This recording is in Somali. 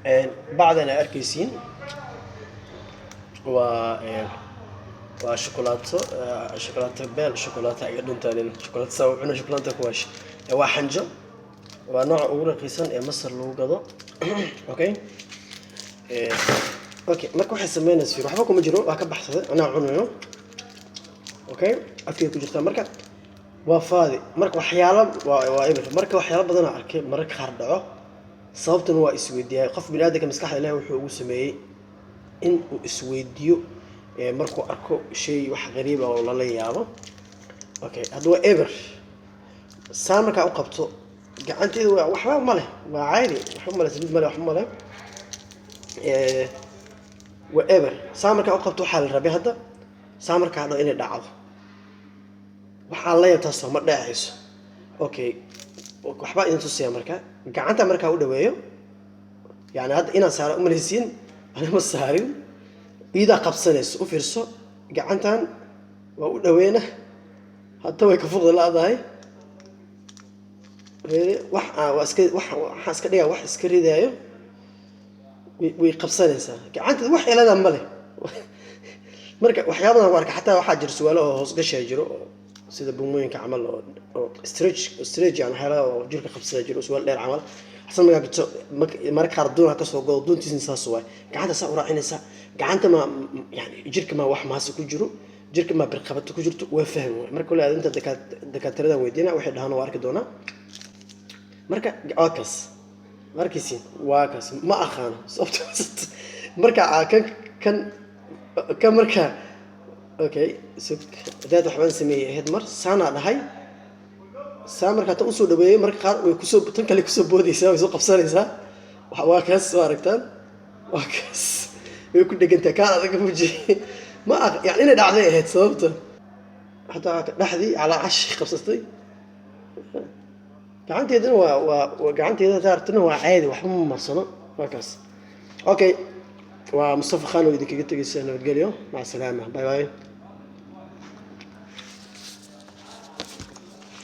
Bacdan ay arkaysiin waa shukulaato, shukulaato beel, shukulaato iga dhuntaanin, shukulaato saa u cuno, shukulaato kuwaash. Waa xanjo, waa nooca ugu raqiisan ee Masar lagu gado. Okay, okay, marka waxay sameynaysa, fiir, waxba kuma jiro, waa ka baxsaday, anaa cunayo. Okay, afkay ku jirtaa, marka waa faadi. Marka waxyaalo waa eber. Marka waxyaalo badan aan arkay mararka qaar dhaco, sababtuna waa isweydiiyay. Qof bini aadamka maskaxda Ilahi wuxuu ugu sameeyey in uu isweydiiyo markuu arko shay wax qariib ah oo lala yaabo. Okay, hadda waa eber. Saa markaa u qabto gacanteedu, waa waxba ma leh, waa caadi, waxba male, saliid male, waxba male, waa eber. Saa markaa u qabto, waxaa la rabay hadda saa markaa dho inay dhacdo. Waxaa la yaabtaa, soo ma dhacayso. Okay, waxbaa idin tusaya. Marka gacanta markaa u dhaweeyo, yani hadda inaan saara umalaysiin, ana ma saarin, iidaa qabsanayso. U fiirso, gacantan waa u dhaweyna, hadda way ka fuqda la-dahay. Wax waa iska wax, waxaan iska dhigaa wax iska ridaayo, way qabsanaysaa gacanteeda, wax iladaa ma leh. Marka waxyaabadan ku arka, xataa waxaa jira suwaalo oo hoosgashaa jiro, oo sida buumooyinka camal, oo stretch, yani waxyaalaha oo jirka qabsada jiro, suwaal dheer camal. Xasan markaa gato, mararka qaar doon ha kasoo godo, doontiisna saas waay, gacanta saa u raacinaysaa. Gacanta ma yani jirka ma wax maase ku jiro, jirka ma birqabato ku jirto, waa fahmi waay. Marka kole inta dakaatiradan weydiina, waxay dhahaan waa arki doonaa. Marka waa kaas, ma arkaysiin, waa kaas. Ma aqaano sababto marka kan marka. Okay, sug, hadaad waxbaan sameeyey ahayd, mar saanaa dhahay, saa markaa tan usoo dhaweeyey, marka qaar way kusoo, tan kale kusoo boodaysaa, way soo qabsanaysaa. Waa kaas, soo aragtaan, waa kaas, way ku dhegantahay. Kaan adag fuji ma aq yani inay dhacday ahayd sababta, hataa dhexdii calaa cashi qabsatay. Gacanteedana waa gacanteeda hadaa waa caadi, waxba ma marsano, waa kaas. Okay, waa Mustafa Khan oo idinkaga tegaysa. Nabadgelyo, maca salaama, bye bye.